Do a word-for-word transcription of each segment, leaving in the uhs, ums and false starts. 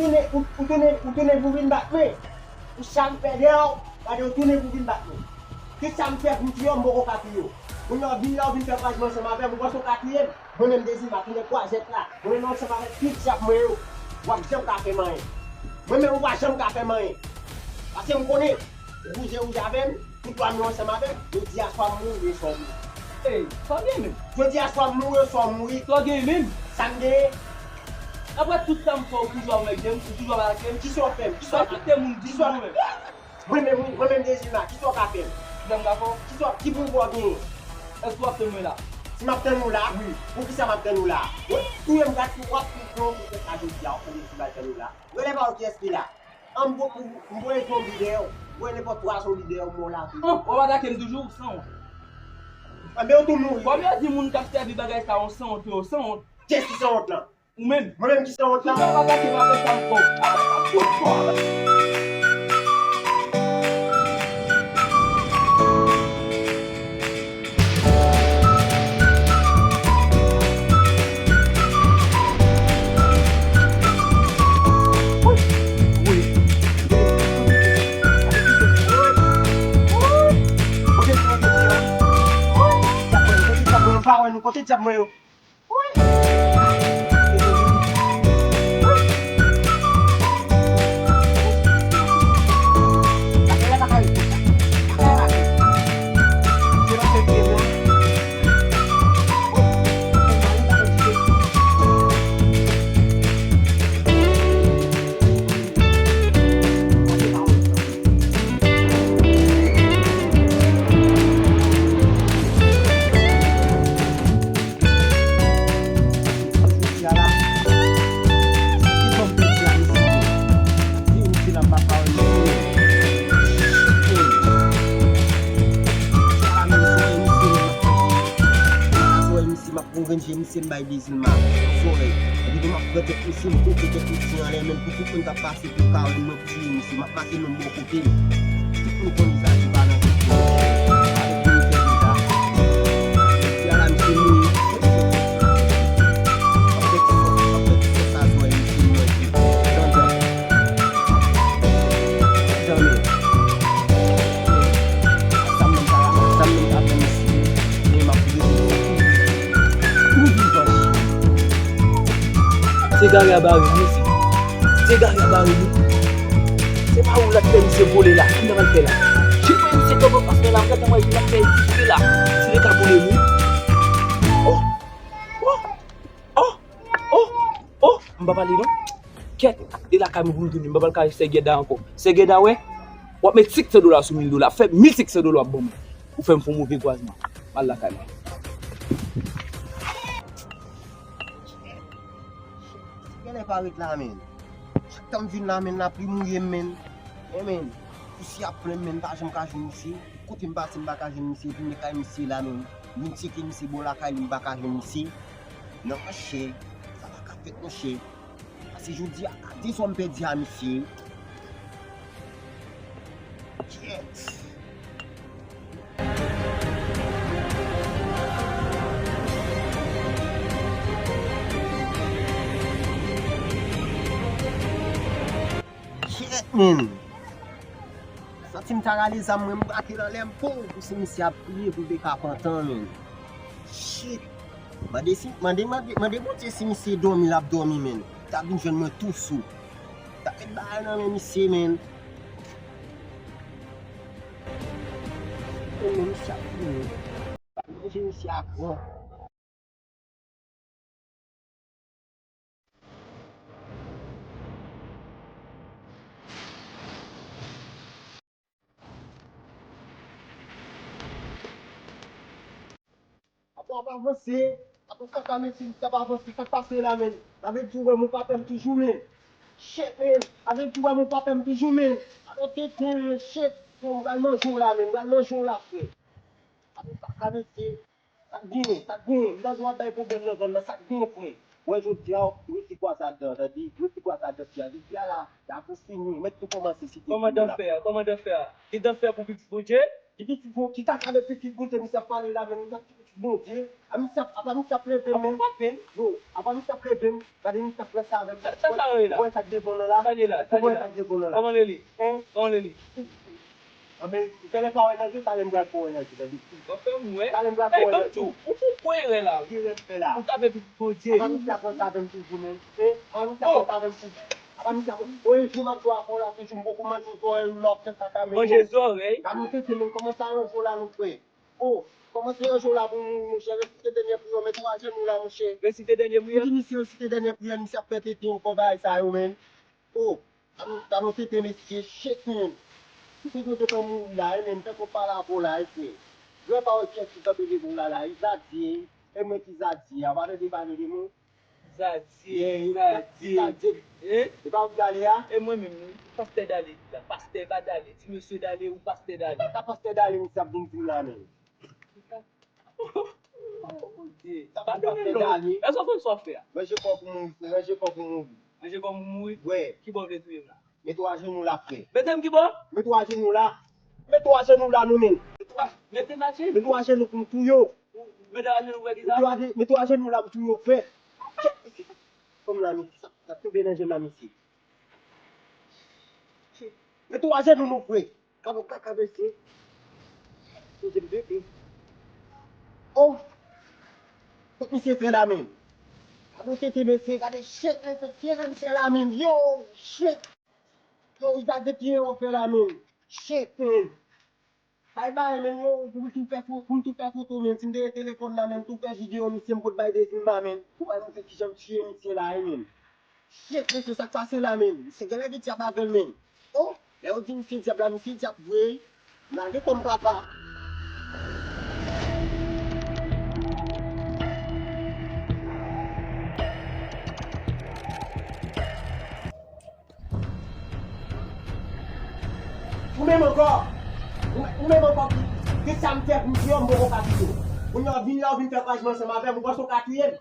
Tounen, ou, ou tounen, ou tounen pou vin bat mwen. Ou sa m fè deyò, gade ou tounen pou vin bat mwen. Tout sa m fè pou m touye w, m poko ka touye w. Kounye a w vin la, w vin fè kwazman ansanm avè m, ou panse w ka touye m? Mwen menm Dezima, tounen kwazèt la. Mwen menm ansanm avèk tout djab mwen yo, w ap janm ka fè m anyen. Mwen menm ou pa janm ka fè m anyen. Paske m konnen, ou bouje wouje avè m, tout dwa m yo ansanm avè m, jodi a swa m mouri oswa w mouri. Ey, sa w gen menm? Jodi a swa m mouri oswa w mouri. Sa w gen menm? Sa m genyen? Apre tout sa m fè, ou toujou ap mède m, ou toujou ap atake m. Kisa w fè m? Kisa w fè m? Ou pa kite moun di m mwen menm. Mwen menm, wi, mwen menm Dezima, kisa w ka fè m? Kisa m ka fè w? Kisa w, ki pouvwa w genyen? Èske w ap tann mwen la? Si m ap tann ou la? Wi. Poukisa m ap tann ou la? Wi, touye m gad pou w ap pran pou tèt la jodi a, w konnen si m al tann ou la. Rele pa w kiyès ki la. An m vo-, m voye zonbi dèyè w. M voye nenpòt twa zonbi dèyè w, mò la tou. An, w ap atake m toujou, ou sanwont. Anben, ou tou mouri. Kòm yo di moun k ap sèvi bagay sa yo sanwont, yo sanwont. Kiyès ki sanwont lan? Ou menm. Mwen menm ki sanwont lan? Tout sa w atake m avèk sa m fè w. Kote djab mwen yo? Jodi a la, ki fè m pèdi a misye? Di misye la m pa ka wè misye. Jodi a la menm, si w wè misye, menm m ap pèdi. Si w wè misye, m ap pran grenn je misye, m bay Dezima. Sou zòrèy. Epi tou m ap pran tèt misye, m koupe tèt misye anlè, menm pou tout moun k ap pase pou yo ka wè m, mwen pou touye misye. M ap make non m bò kote m. Tout moun konn Zazu pa nan kote m. Avèk moun fè deja. Jodi a la, misye mouri. Avèk ti sòs, avèk ti sòs a zòrèy misye manje. Janjan. Janjan. Sa m menm ka, sa m menm ka fè misye. Men m ap rete tou vivan. Se gari a bare m wi, se. Se gari a bare m wi. Se pa ou l ap fè misye vole la. Ki n ta pral fè la? Jis mwen misye tonbe paske la, m gentan wè li ap fè egziste la. Si li ka boule m wi. Oh! Oh! Oh! Oh! Oh! M pa pale non. Kèt, e lakay mwen pou m tounen. M pa pral ka sè gèda ankò. Sè gèda wè, w ap met senk san dola sou mil dola. Fè mil senk san dola w ap ban mwen. Ou fè m fè yon move kwazman. M al lakay mwen. Genlè pa ret la, men. Chak tan m vin la, men, lapli mouye m, men. Men, men, pousyè ap plen m, men, m pa janm ka jwenn misye. Kote m pase, m pa ka jwenn misye. Vin nan kay misye la, men. Vin tcheke misye bò lakay li, m pa ka jwenn misye. Non, monchè, sa pa ka fèt, monchè. Pase jodi a, a de zòn m pèdi a misye. Kèt. Kèt, men. Santi m ta rale zam mwen, m brake l anlè m, pow, pou si misye ap priye pou l te ka pantan, men. Shit. Mande si, mande, mande, mande Bondye si misye dòmi, l ap dòmi, men. Li ta vin jwenn mwen tou sou. Li ta met bagay nan men misye, men. Men misye ap vini. Manje misye a gran. Apa w ap avanse? Apa w ap avanse? Sa pa avanse, sa k pase la, men? Sa vle di w wè m ou pa pè m toujou, men. Shit, men. Sa vle di w wè m ou pa pè m toujou, men. Alò tenten, men, shit. Bon, m pral manje w la, men. M pral manje w la, frè. Apa w ap avanse? Sa k genyen? Sa k genyen? M tande w ap bay pwoblèm nan zòn nan. Sa k genyen, frè? Wè jodi a, rete kwaze adan, tande? Rete kwaze adan, fi a. Jodi a la, la pou fini. Mèt tou kòmanse site. Kòmandan fè a, kòmandan fè a. Li dan fè pou pitit Bondye? Ki pitit bon, ki kaka de pitit Bondye, misye ap pale la, men misye ap pitit Bondye. A misye ap, apa misye ap leve men. Yo, apa misye ap leve m. Gade misye ap fè sa avè m. Sa, sa, sa, wè la. Ou wè sa k devan nan la? Sa li la, sa li la. Ou wè sa k devan nan la. Kòman li ye? Hein? Kòman li ye? Anben, ou fè lè pa wè nan je, talè m pral fè w wè nan je, tande. W ap fè m wè? Talè m pral fè w wè nan je. Ou pou pran erè la. Ki erè m fè la? Ou tape pitit Bondye. Apa misye ap fè sa avè m toujou, men. Hein? Apa misye ap fè sa avè m toujou. Apa misye ap fè. Oye, jou m ap jwe avè w la, toujou m poko manje zòrèy ou la, w ap fè kaka, men. Manje zòrèy? Gade yon tete, men, kòman sa yon jou la nou fè? Oh, kòmanse yon jou la pou mwen, monchè, resite dènyè priyè, mete w ajenou la, monchè. Resite dènyè priyè? Ou di misye resite dènyè priyè, misye ap fè tete ankò bagay sa yo, men. Oh, gade yon tete mesye, shit, men. Ou te dwe te mouri la, wi, men, fè kòb pale avè w la, wi, frè. Jwè pa wè kiyès ki kanpe devan w la, la, wi, Zadye, e mwen ki Zadye a, pa tande pale de mwen. Zadye, yeah, Zadye. Zadye. Eh? E pa ou Dale a? E mwen menm, wi. Pastè Dale, la. Pastè pa Dale. Di mesye Dale ou pastè Dale. Sa pastè Dale misye ap vin di la menm? Oh, Bondye. Sa pa pastè Dale. Èske w konn sa w fè a? Manje kò pou mouri, frè. Manje kò pou mouri. Manje kò pou mouri? Wè. Kibò w vle touye m la? Mete w ajenou la, frè. Mete m kibò? Mete w ajenou la. Mete w ajenou la, non, men. Mete m ajenou? Mete w ajenou pou m touye w. Mete w ajenou, frè, kisa? Mete w aje-, mete w ajenou la pou m touye w, frè. Chèk, mesye. Fanm la, mesye, sa, sa tonbe nan je m la, mesye. Mete w ajenou, non, frè. Kaba kaka, mesye. Mesye, m pete. Oh! Tout misye fè la, men. Gade tete, mesye, gade shit, mesye, tete misye la, men. Yo, shit. Yo, gade pye yo fè la, men. Shit, men. Bay bay, men, yo, pou m tou fè fo-, pou m tou fè foto, men. Si m te gen telefòn la, men, m tou fè videyo, misye, m pot bay Dezilma, men. Pou bay montre kijan m tiye misye la, wi, men. Shit, mesye, sa k pase la, men. Misye genlè gen dyab avè l, men. Oh, lè yo di misye dyab la, misye dyab vre, wi. M lage kò m, papa. Ou menm ankò. Ou, ou menm ankò ki, ki sa m fè pou m touye w, m poko ka touye w. Kounye a w vin la, w vin fè kwajman ansanm avè m, ou panse w ka touye m?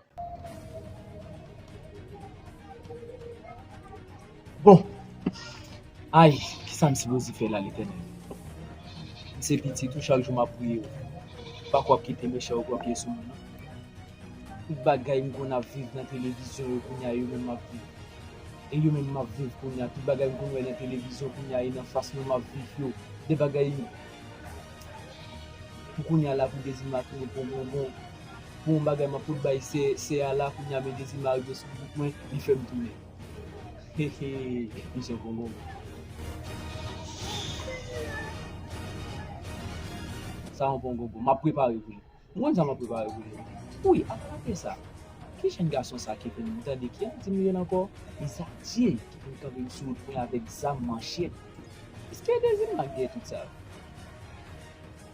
Bon. Ay, kisa m sipoze fè la, Letènèl? M se pitit ou, chak jou m ap priye w. Pa kwè w ap kite mechan yo pran pye sou mwen, non. Tout bagay m konn ap viv nan televizyon yo, kounye a yo menm m ap viv. E yo menm m ap viv kounye a. Tout bagay m konn wè nan televizyon, kounye a e nan fas mwen m ap viv yo. De bagay pou kounye a la, pou Dezilma tounen pou bonbon. Pou yon bagay m ap pot bay sè, sè a la, kounye a men Dezilma rive sou bout mwen, li fè m tounen. He he, misye pran bonbon. Sa yon pran bonbon, m ap prepare pou li. Ou konn sa m ap prepare pou li. Wi, apa l ap fè sa? Ki jèn gason sa ki vin m tande ki ap di m li rele ankò? Li Zadye ki vin kanpe m sou wout mwen avèk zam, manchèt. Èske Dezilma k dèyè tout sa?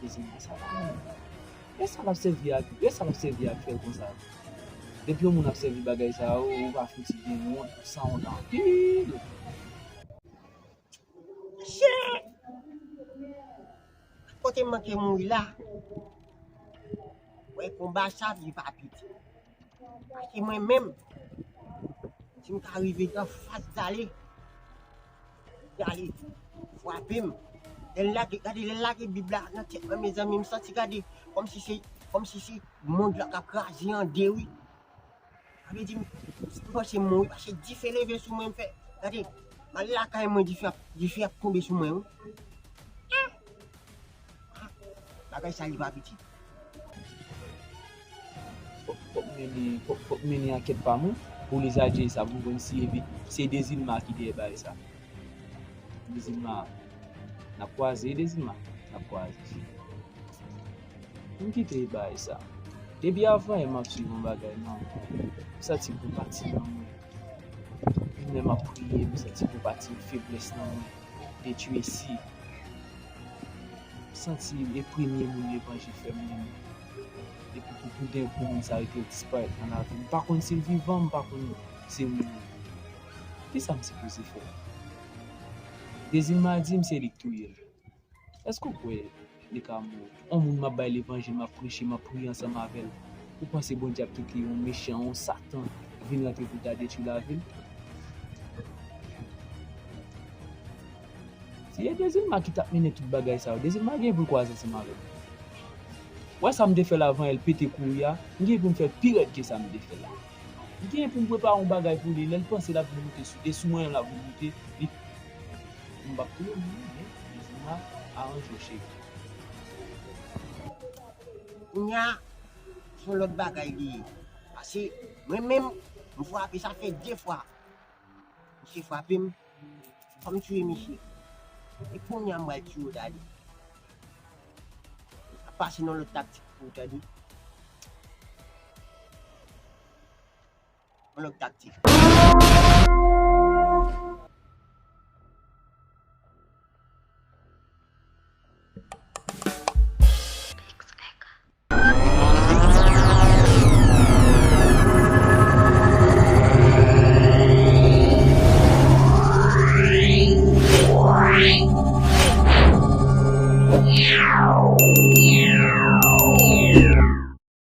Dezilma sa pa menm. E sa l ap sèvi ak, e sa l ap sèvi ak fè l konsa? Depi yon moun ap sèvi bagay sa yo, ou pa fouti gen wont, ou sanwont anpil. Shit! Kote m manke mouri la? Wè konba sa, li pa piti. Paske mwen menm, si m ka rive anfas Dale, Dale frape m. Lè l lage, gade, lè l lage Bib la nan tèt mwen, mezanmi, m santi, gade, kòmsi se, kòmsi se mond la k ap kraze an de, wi. Sa vle di, m, m panse m mouri, paske dife leve sou mwen, m fè, gade, m al lakay mwen, dife ap, dife ap tonbe sou mwen, wi. Bagay sa li pa pitit. Fòk, fòk mennen, fòk, fòk mennen ankèt pa mwen pou Lizadye sa pou m konn si epi se Dezilma ki dèyè bagay sa. Dezilma, n ap kwaze, Dezilma, n ap kwaze. M kite bagay sa. Depi avan yè m ap swiv yon bagay nan mwen. M santi pou pati nan mwen. Menm m ap priye, m santi pou pati feblès nan mwen. Detwi esi. M santi e premye moun levanjil fè m renmen. Epi pou toudenkou moun sa rete disparèt nan lavi m. M pa konn si l vivan, m pa konn si l mouri. Kisa m sipoze fè? Dezilma di m se li k touye l. Èske w kwè li ka mouri? On moun m ap bay levanjil, m ap preche, m ap priye ansanm avè l. Ou panse Bondye ap kite yon mechan, yon Satan vin rantre pou l ta detwi lavi l? Si E Dezilma ki t ap mennen tout bagay sa yo. Dezilma gen pou l kwaze ansanm avè m. Wè sa m te fè l avan yè l pete kouri a, m gen pou m fè pi rèd ke sa m te fè la. M gen pou m prepare yon bagay pou li, lè l panse l ap vin moute sou, e sou mwen menm l ap vin moute, li, m p ap touye l non, men Dezilma, aranje w cheri. Kounye a, se yon lòt bagay li ye. Paske mwen menm, m frape, sa fè de fwa. Misye frape m, fò m tiye misye. E kounye a m pral tiye w, Dali. M ap pase nan lòt taktik pou w, tande. Yon lòt taktik.